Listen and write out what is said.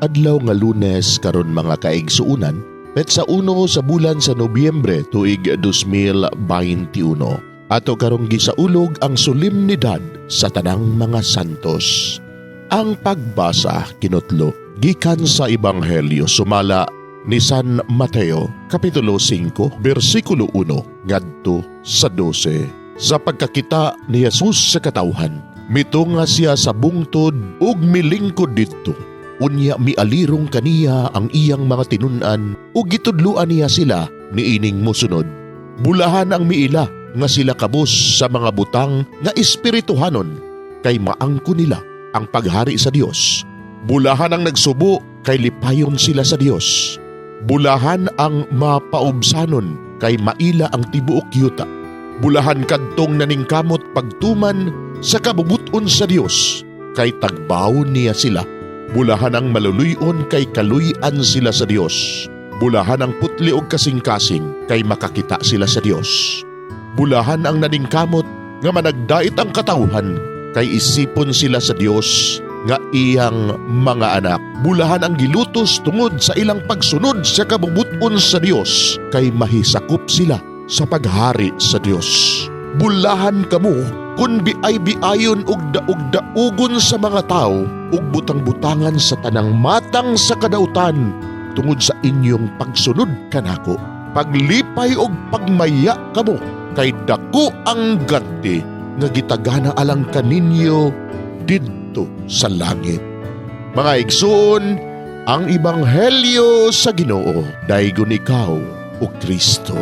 Adlaw nga Lunes karon, mga kaigsuunan, petsa 1 sa bulan sa Nobyembre, tuig 2021. Ato karong gisaulog ang solemnidad sa Tanang mga Santos. Ang pagbasa kinutlo gikan sa Ebanghelyo sumala ni San Mateo, Kapitulo 5, bersikulo 1 ngadto sa 12. Sa pagkakita ni Jesus sa katawhan, mitunga siya sa bungtod ug milingkod didto. Unya mialirong kaniya ang iyang mga tinun-an ug gitudloan niya sila niining mosunod. Bulahan ang miila nga sila kabus sa mga butang nga espirituhanon, kay maangko nila ang paghari sa Dios. Bulahan ang nagsubo, kay lipayon sila sa Dios. Bulahan ang mapaubsanon, kay maila ang tibuok yuta. Bulahan kadtong naningkamot pagtuman sa kabubuton sa Dios, kay tagbawon niya sila. Bulahan ang maluluy-on, kay kaluy-an sila sa Dios. Bulahan ang putli og kasing-kasing, kay makakita sila sa Dios. Bulahan ang naningkamot nga managdait ang katawhan, kay isipon sila sa Dios nga iyang mga anak. Bulahan ang gilutos tungod sa ilang pagsunod sa kabubuton sa Dios, kay mahisakop sila sa paghari sa Dios. Bulahan kamo kung biay-biayon ug daog-daugon sa mga tao ug butang-butangan sa tanang matang sa kadautan tungod sa inyong pagsunod kanako. Paglipay og pagmaya kamo, kay dako ang ganti nga gitagana alang kaninyo didto sa langit. Mga igsoon, ang Ebanghelyo sa Ginoo. Daygon ikaw, o Kristo.